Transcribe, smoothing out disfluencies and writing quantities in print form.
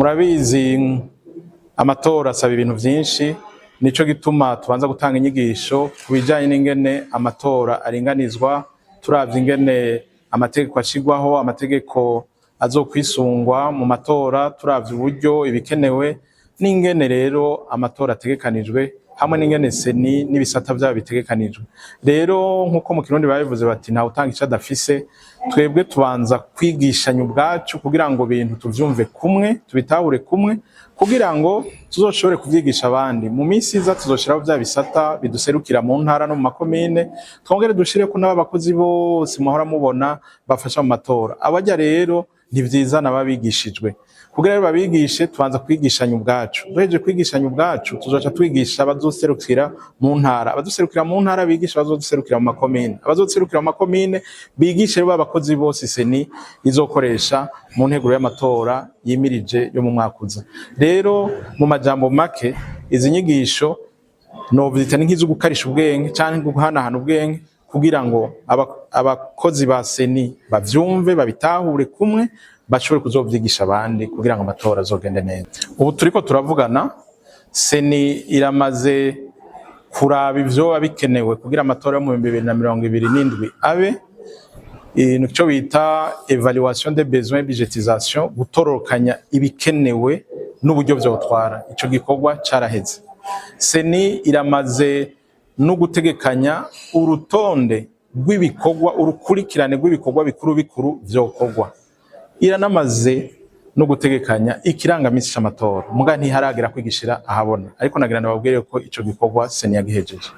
Murabizi, amatora asaba ibintu vyinshi. Nico gituma tubanza gutanga inyigisho ku bijanye n'ingene amatora aringanizwa, turavye ingene amategeko ashirwaho, amategeko azokwisungwa mu matora, turavye uburyo, ibikenewe, n'ingene rero amatora ategekanijwe, hamwe n'ingene CENI n'ibisata vyabo bitegekanijwe. Rero nk'uko mu Kirundi babivuze bati: "Ntawe utanga ico adafise." Twebwe tubanza kwigishanya ubwacu kugira ngo ibintu tuvyumve kumwe, tubitahure kumwe, kugira ngo tuzoshobore kuvyigisha abandi. Mu minsi iza tuzoshiraho vya bisata biduserukira mu ntara no mu makomine, twongere dushireko n'abakozi bose muhora mubona bafasha mu matora. Abarya rero ntivyizana babigishijwe. Kugira rero babigishe, tubanza kwigishanya ubwacu. Duhejeje kwigishanya ubwacu, tuzoca twigisha abazoserukira mu ntara, abaduserukira mu ntara bigisha abazoduserukira mu makomine, abazoduserukira mu makomine bigishe rero abakozi bose CENI izokoresha mu nteguro y'amatora yimirije yo mu mwaka uza. Rero mu majambo make, izi nyigisho novyita ni nk'izo gukarisha ubwenge canke guhanahana ubwenge, kugira ngo abakozi ba CENI bavyumve, babitahure kumwe, bashobore kuzovyigisha abandi, kugira ngo amatora azogende neza. Ubu turiko turavugana, CENI iramaze kuraba ivyoba bikenewe kugira amatora yo mu 2027 abe, nico bita évaluation des besoins, budgétisation, gutororokanya ibikenewe n'uburyo vyotwara. Ico gikorwa caraheze. CENI iramaze no gutegekanya urutonde rw'ibikorwa, urukurikirane rw'ibikorwa bikuru bikuru vyokorwa. Iranamaze no gutegekanya ikirangamisi c'amatora, muga ntiharagera kwigishira ahabona, ariko nagira ndababwire ko ico gikorwa CENI yagihejeje.